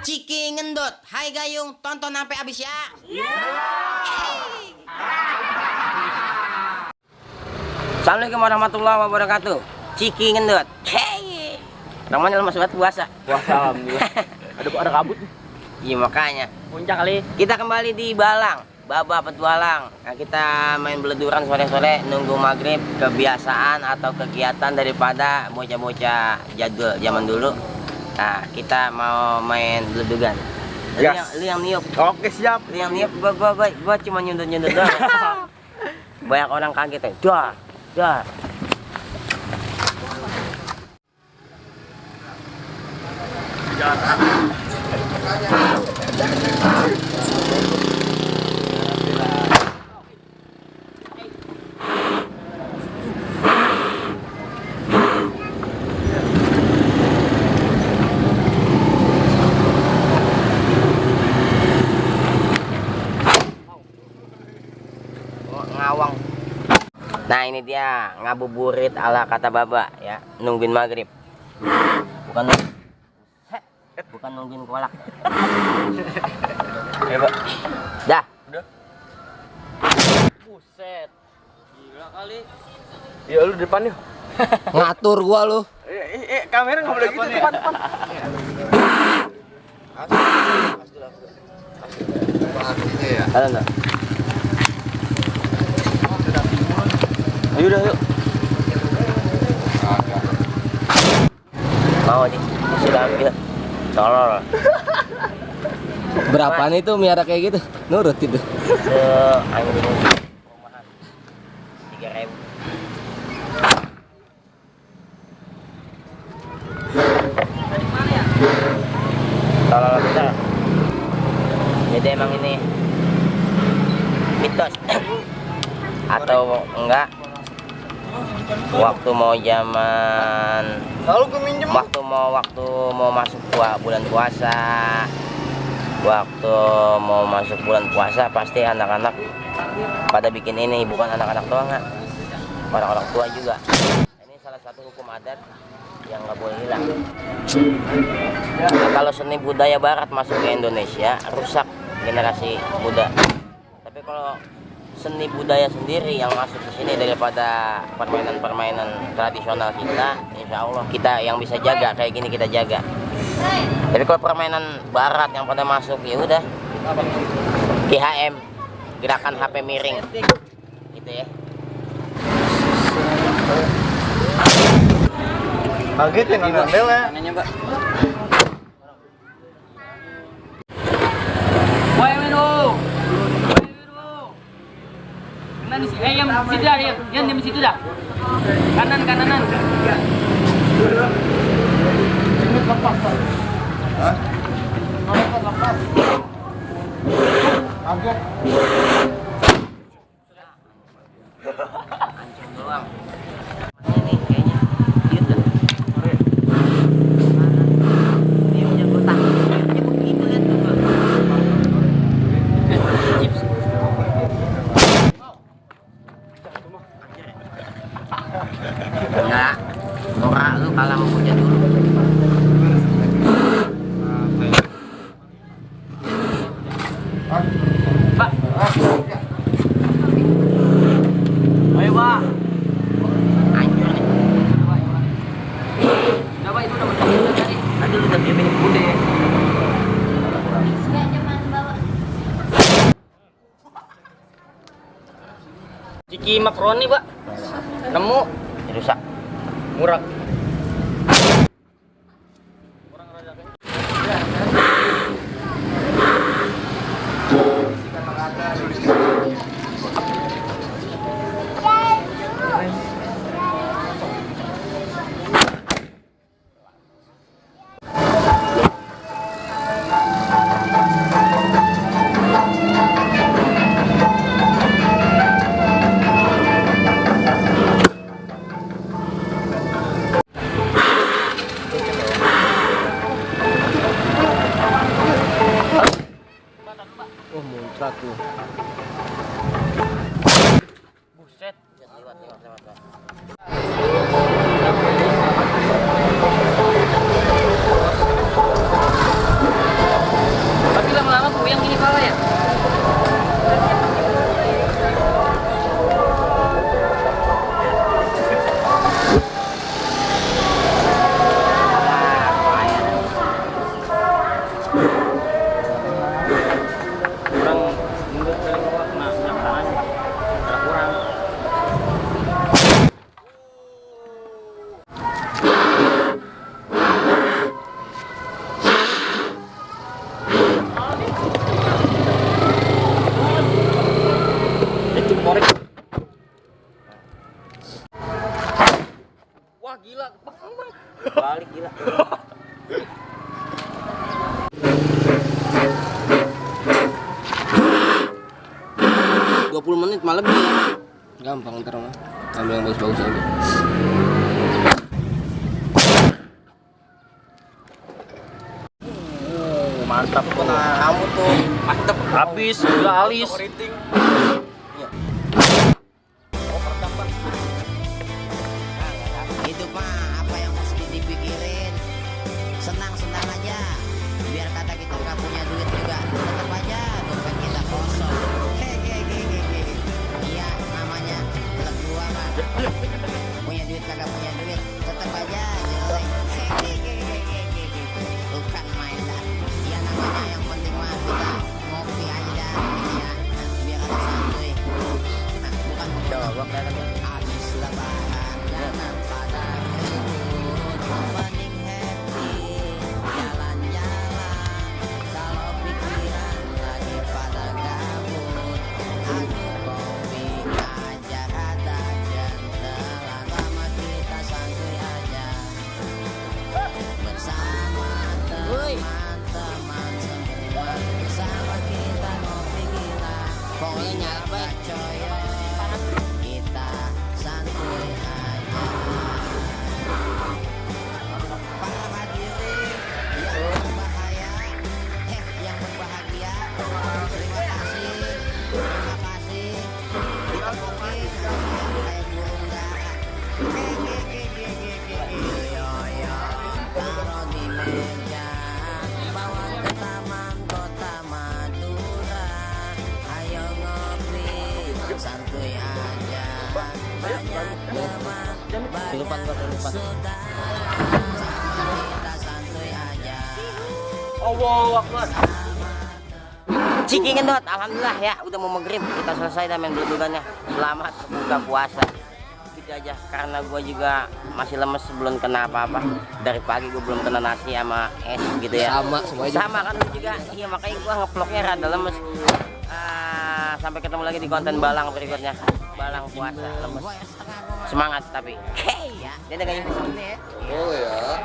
Ciki Ngendut. Hai Gayung, tonton sampai habis ya. Assalamualaikum warahmatullahi wabarakatuh. Ciki Ngendut. Namanya lemas banget puasa. Puasa alhamdulillah. Ada kabut. Iya makanya. Puncak kali. Kita kembali di Balang, Baba Petualang. Nah, kita main beleduran sore-sore nunggu maghrib, kebiasaan atau kegiatan daripada bocah-bocah jadul zaman dulu. Nah, kita mau main beledugan. Lu yang niup. Oke, siap. Lu yang niup, gua cuma nyundut-nyundut doang. Banyak orang kaget ya. Dar. Ngawang. Nah ini dia ngabuburit ala kata Baba ya, nungguin maghrib. Bukan nungguin kolak. Pak. Dah. Udah. Buset. Gila kali. Ya lu depan yuk. Ngatur gua lu. Kamera nggak boleh gitu depan. Ada enggak? Ayo udah yuk. Mau nih. Sudah ambil. Tolol. Berapaan itu miara kayak gitu? Nurut itu. Anjing rumahan 3.000. Tolol besar. Jadi emang ini mitos atau enggak? Waktu mau zaman waktu mau masuk bulan puasa, pasti anak-anak pada bikin ini, bukan anak-anak doang, orang-orang tua juga. Ini salah satu hukum adat yang nggak boleh hilang. Nah, kalau seni budaya barat masuk ke Indonesia rusak generasi muda, tapi kalau seni budaya sendiri yang masuk ke sini daripada permainan-permainan tradisional kita, insya Allah kita yang bisa jaga kayak gini kita jaga. Tapi kalau permainan barat yang pada masuk ya udah GHM, gerakan HP miring gitu ya. Kaget ya ngambil ya. Anehnya, Mbak. Yang situ dah, yang di situ dah. Kananan. Hah? Kaget. Anjing doang. Ini kayaknya gitu. Dia punya kotak. Dia begitu lihat tuh. Chips. Enggak, Tora lu kalah mau punya dulu. Pak. Ayo, Pak. Anjir nih. Coba itu udah betul tadi. Tadi lu udah bikin bude. Ciki makroni, Pak. Nemu Rusak. murah. Oh, muncrat tuh. Buset. Lewat. 20 menit malah lebih. Gampang ntar mah. Ambil yang bagus-bagus aja. Mantap tuh kamu tuh. Mantep. Habis, udah alis. Itu mah apa yang mesti dipikirin. Senang-senang aja. Biar kata kita nggak punya duit juga, tetap aja dompet kita kosong. Hehehe. Iya, namanya klub gua kan. Punya duit kagak punya duit, tetap aja jelek. Hehehe. Bukan main dah. Iya namanya yang penting mah kita ngopi aja dah. Iya, biar ada santuy. Nah, bukan habis lebaran jangan pada ribut, mending happy jalan-jalan. Kalau pikiran lagi pada gabut, aduh kopi aja kata jantelan. Lama kita santuy aja bersama teman-teman semua. Bersama kita ngopi gila, pokoknya coyo. Kita santuy aja. Para hadirin yang berbahaya, yang berbahagia, terima kasih. Ditemukin kayak burung dara. Taruh di meja, bawa ke taman kota Madura. Ayo ngopi, santuy aja. Banyak teman, banyak saudara. Sama kita santuy aja. Allahu Akbar. Ciki ngendot, alhamdulillah ya, udah mau maghrib, kita selesai dah main duludannya. Selamat buka puasa. Gitu aja, karena gua juga masih lemes belum kena apa-apa. Dari pagi gua belum kena nasi sama es gitu ya. Sama, semuanya juga. Sama kan lu juga. Iya, makanya gua ngevlognya rada lemes. Sampai ketemu lagi di konten Balang berikutnya. Balang puasa lemes. Semangat tapi. Hey, ya. Dia ada gayung. Oh ya.